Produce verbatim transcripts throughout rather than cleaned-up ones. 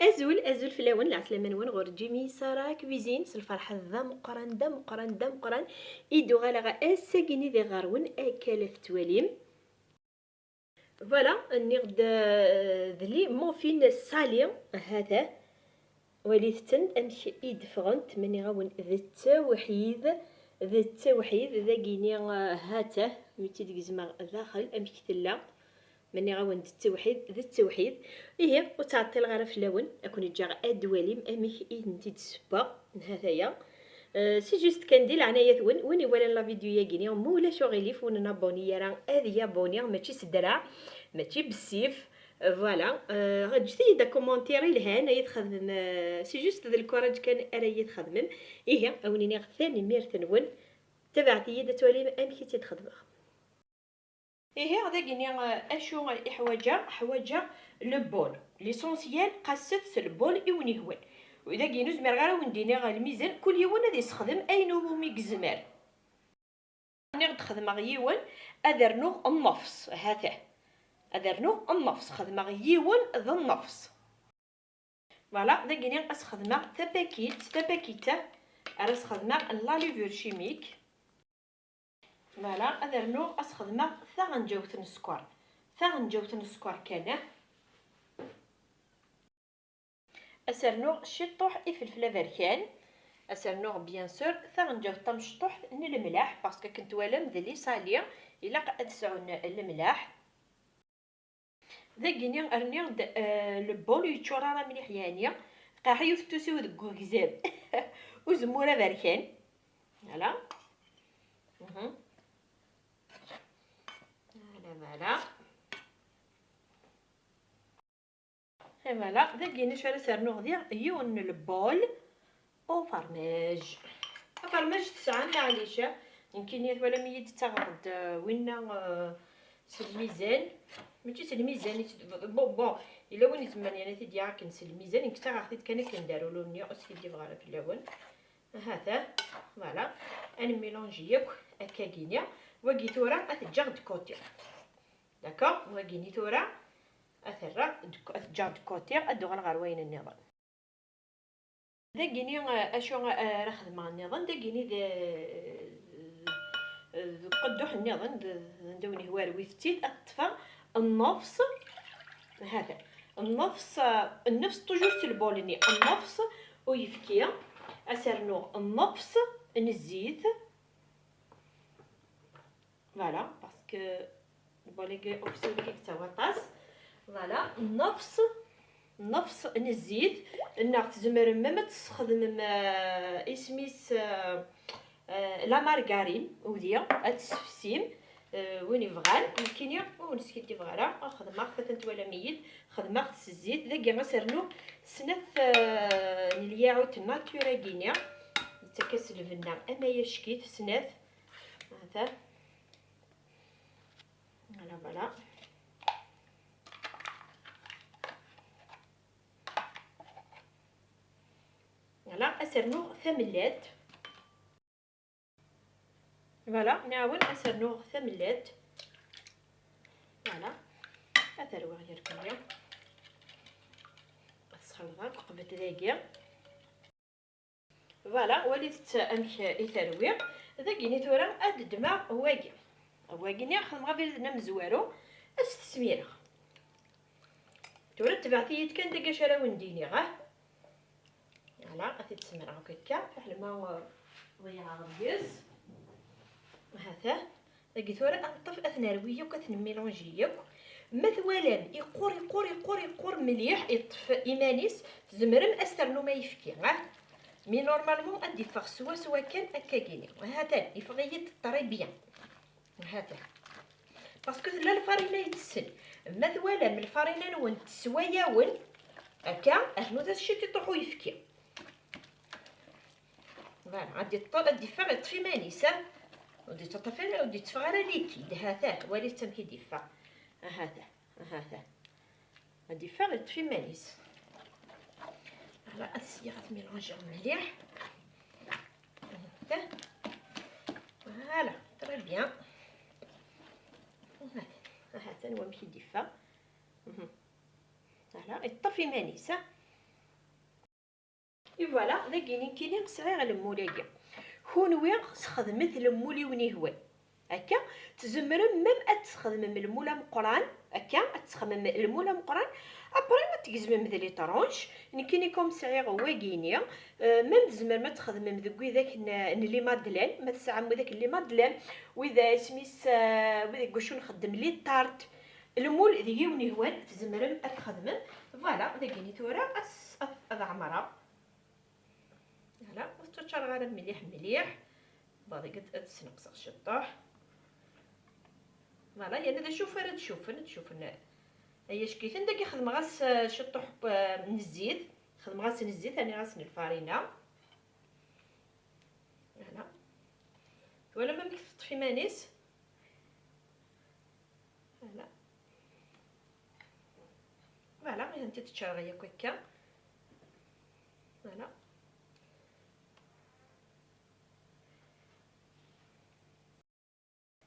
Azul, azul fell-awen, lɛeslama-nwen ɣur Jimmy Sarah Cuisine, s lferḥ d ameqqran, d ameqqran, d ameqqran i d-uɣaleɣ ass-agi-nni di ɣer-wen, akka la tettwalim. Voilà, nniɣ-d, euh, d les muffins salés, ha-t-a. Walit-ten amek i d-ffɣent, ma nniɣ-awen d ttawḥid, d ttawḥid, dagi-nni, euh, ha-t-a, mi tt-id-gezmeɣ daxel, amek tella. Ma nniɣ-awen d ttawḥid, d ttawḥid. Ihi, ur ttɛeṭṭileɣ ara fell-awen, ad ken-ǧǧeɣ ad d-twalim amek i tent-id-ssewweɣ, ha-t-aya. Euh, c'est juste kan di leɛnaya-twen, win iwalan la vidéo-yagi-nni, ma ulac uɣilif, ur nabuni ara, ad yabuni, mačči s ddreɛ, mačči bessif. Euh, voilà. Euh, ǧǧet-iyi-d akumantir ilhan, ay txedmem, euh, c'est juste d lkuraǧ kan ara yi-txedmem. Ihi, ad wen-iniɣ tanemmirt-nwen, tabaɛet-iyi-d ad twalim amek i tt-id-xedmeɣ. Ihi, dagi-nni, euh, acu i ḥwaǧeɣ? Ḥwaǧeɣ le bol. L'essentiel, qasset s le bol i wen-ihwan. Dagi, ur zmireɣ ara ad wen-d-iniɣ lmizan, kul yiwen ad yessexdem ayen umi yezmer. Nniɣ-d xedmeɣ yiwen, ad rnuɣ nnefs, ha-t-a. Ad rnuɣ nnefs, xedmeɣ yiwen d nnefs. Voilà, dagi-nni ad s-xedmeɣ tapakit, tapakit-a ara s-xedmeɣ la levure chimique. Voilà, ad rnuɣ ad s-xedmeɣ taɣenǧawt n sskeṛ. Taɣenǧawt n sskeṛ kan, ah. Ad s-rnuɣ ciṭṭuḥ ifelfel aberkan. Ad s-rnuɣ, bien sûr, taɣenǧawt tamecṭuḥt n lemlaḥ, parce que akken twalam d les salés, ilaq ad sɛun lemlaḥ. Dagi-nni rniɣ-d, euh, le bol ur yeččur ara mliḥ, yeɛni qerḥ yiwet n tusi-w deg wegzam. Uzemmur aberkan. Voilà. Mhm. Voilà, voilà. Et voilà, dagi-nni acu ara s-rnuɣ diɣ? Yiwen n le bol ufermaj. Afermaj tesɛam, maɛlic. Nekkini twalam-iyi-d ttaɣeɣ-d, euh, winna, euh, s lmizan. Mačči s lmizan i tt-, bon, bon, yella win izemren yerna t-id-yaɣ akken s lmizan, nekk ttaɣeɣ-t-id kan akken d arulu-nni, ur skiddibeɣ ara fell-awen. Ahat, ah, voilà. Ad nemmilanji yakk akkagini. Wagi tura ad t-ǧǧeɣ de côté. D'accord? Wagini tura ad t-rreɣ de-, ad t-ǧǧeɣ de côté, ad d-uɣaleɣ ɣer wayen nniḍen. Dagini, eh, acu, eh, ara xedmeɣ nniḍen? Dagini d, d qedduḥ nniḍen, d, d anda wen-ihwa rwit-tt-id, ad ṭṭfeɣ nnefs, hata, nnefs, eh, nnefs, toujours s lbol-nni, nnefs uyefki, ad s-rnuɣ nnefs n zzit. Voilà, parce que le bolege oxyde yettawi aṭas. Voilà, nnefs, nnefs n zzit, neɣ tzemrem même ad tesxedmem, euh, isem-is, euh, euh, la margarine, udi, ad tessefsim, euh, win yebɣan. Nekkini ur neskiddibeɣ ara, xedmeɣ-t, atan twalam-iyi-d, xedmeɣ-t s zzit. Dagi ad s-rnuɣ snat, euh, n lyaɛut nature-agi-ni, yettak-as lbenna ama yackit, snat. Hata. Voilà, voilà. Voilà, ad s-rnuɣ tamellalt. Voilà, nɛawen ad s-rnuɣ tamellalt. Voilà, ad t-rwiɣ yerkni. Ad t-sxelḍeɣ, qbel dagi. Voilà, walit-tt amek i terwi. Dagini tura ad ddmeɣ wagi. Wagini xedmeɣ abrid n amezwaru, ad s-t-smireɣ. Tura tebɛet-iyi-d kan dagi acu ara wen-d-iniɣ, ah. Voilà, ad t-id-semreɣ akk akka, fiḥel ma, uh, ḍeyyɛeɣ deg-s. Hata. Dagi tura ad neṭṭef, ad t-nerwi yakk, ad t-nemmilanji yakk. Ma twalam iqqur, iqqur, iqqur, iqqur mliḥ, iṭṭef iman-is, tzemrem ad s-ternum ayefki, ah? Mais normalement ad d-iffeɣ swaswa kan akkagini. Hatan, iffeɣ-iyi-d très bien. Hatan. Parce que tella lfarina yettessel. Ma twalam lfarina-nwen teswa-yawen, akka, rnut-as ciṭiṭuḥ uyefki. Voilà, ad d-iṭṭ-, ad d-iffeɣ, iṭṭef iman-is, ha? Ur d-ittaṭṭaf ara, ur d-itteffeɣ ara likid, ha-t-a, walit amek i d-iffeɣ. Ha-t-a, ha-t-a. Ad d-iffeɣ, iṭṭef iman-is. Voilà, ad syiɣ, ad t-mélangeɣ mliḥ. Ha-t-a. Voilà, très bien. Ha-t-a, ha-t-a, wamek i d-iffeɣ. Mhm. Voilà, iṭṭef iman-is, ha? Voilà, dagi nekkini sɛiɣ lmul-agi. Kunwi sxedmet lmul i wen-ihwan. Akka, tzemrem même ad tesxedmem lmul ameqqran, akka, ad tesxedmem lmul ameqqran, après ad tgezmem d les tranches. Nekkini comme sɛiɣ wagini, euh, même tzemrem ad txedmem deg widak n, n les madeleines, ma tesɛam widak n les madeleines, wid isem-is, euh, wid deg wacu nxeddem les tartes. Lmul d yiwen ihwan, tzemrem ad txedmem. Voilà, dagini tura ad s-, ad, ad ɛemreɣ. Voilà, ur tettwaččareɣ ara mliḥ mliḥ. Baḍi ad, ad sneqseɣ ciṭṭuḥ. Voilà, yerna d acu ara d-cufen, ad d-cufen. Ay acek-iten, dagi xedmeɣ-as, eh, ciṭṭuḥ, eh, n zzit. Xedmeɣ-as n zzit, rniɣ-as n lfarina. Voilà. Twalam amek teṭṭef iman-is? Voilà. Voilà, ad tent-id-ččareɣ yakk akka. Voilà.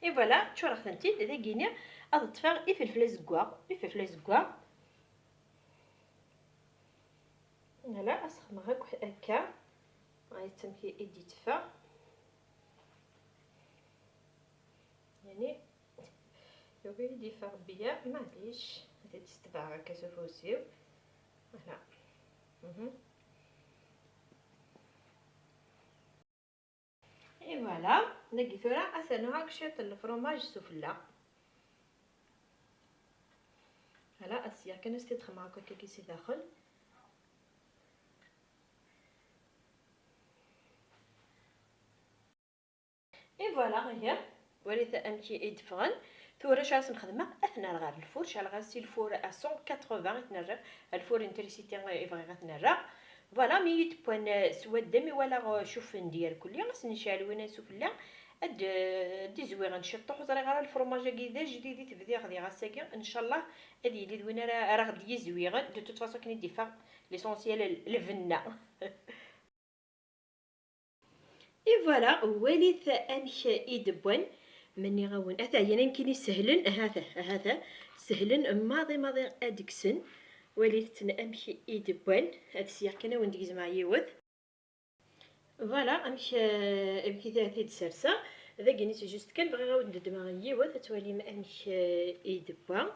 Et voilà, ččureɣ-tent-id, dagini ad ṭṭfeɣ ifelfel azeggaɣ, ifelfel azeggaɣ. Voilà, ad sxedmeɣ akk akka. Ay d tamek i d-yetteffeɣ. Yani, yugi ad d-yeffeɣ Rebbi, maɛlic, ad t-id-setbeɣ akka s ufus-iw. Voilà. Mhm. Et voilà, dagi tura ad s-rnuɣ akk ciṭ n lefromaj sufella. Voilà, ad s-yerr kan ad s-t-id-xedmeɣ akk akka si daxel. Et voilà, ihi, walit amek i d-ffɣen. Tura acu ara sen-xedmeɣ? Ad ten-rreɣ ɣer lfur, ceɛleɣ-as si lfur à cent quatre-vingts i ten-rriɣ, lfur n trisiti i bɣiɣ ad ten-rreɣ. Voilà, mi yi-d-wwan, eh, swadda, mi walaɣ, eh, cuffen-d irkelli, ad sen-necɛel win sufella, ad, eh, d-izwiɣen ciṭṭuḥ. Ur ẓriɣ ara lefromaj-agi d ajdid i t-bdiɣ diɣ ass-agi, ncallah ad yili d win ara, ara ɣ-d-yizwiɣen. De toute façon, akken i d-iffeɣ, l'essentiel, l-, lbenna. Et voilà, walit amek i d-wwan. Ma nniɣ-awen, ata, yan nekkini sehlen, ahata, ahata, sehlen, maḍi, maḍi ad d-kksen. Walit-ten amek i d-wwan. Ad syiɣ kan ad wen-d-gezmeɣ yiwet. Voilà, amek, eh, amek i t-, t-id-serseɣ. Dagini, c'est juste kan bɣiɣ ad wen-d-ddmeɣ yiwet, ad twalim amek, eh, i d-wwa.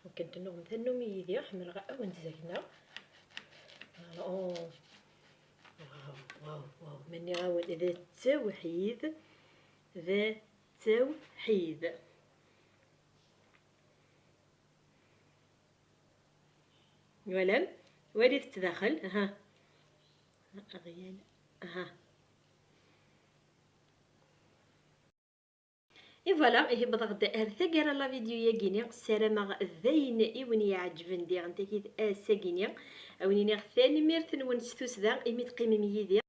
Akken tennuɣem tannumi yid-i, ḥemmleɣ ad wen-d-zegneɣ. Oh. Waw, waw, waw. Ma nniɣ-awen, d ttawḥid. D ttawḥid. Twalam? Walit-t daxel. Aha. Aɣyal. Aha. Et voilà, ihi wwḍeɣ-d ar taggara n la vidéo-yagi-ni. Ssarameɣ d ayen i wen-iɛeǧben diɣen tagi d ass-agi-ni. A wen-iniɣ tanemmirt-nwen s tussda imi teqqimem yid-i.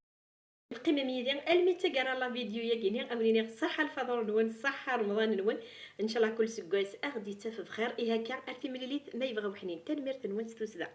Teqqimem yid-i almi d taggara n la vidéo-yagi-ni. A wen-iniɣ ṣṣeḥḥa lfaḍur-nwen, ṣṣeḥḥa remḍan-nwen. Ncallah kul seggas a ɣ-d-ittaf bxir. Ihi akka ar timlilit ma yebɣa weḥnin. Tanemmirt-nwen s tussda.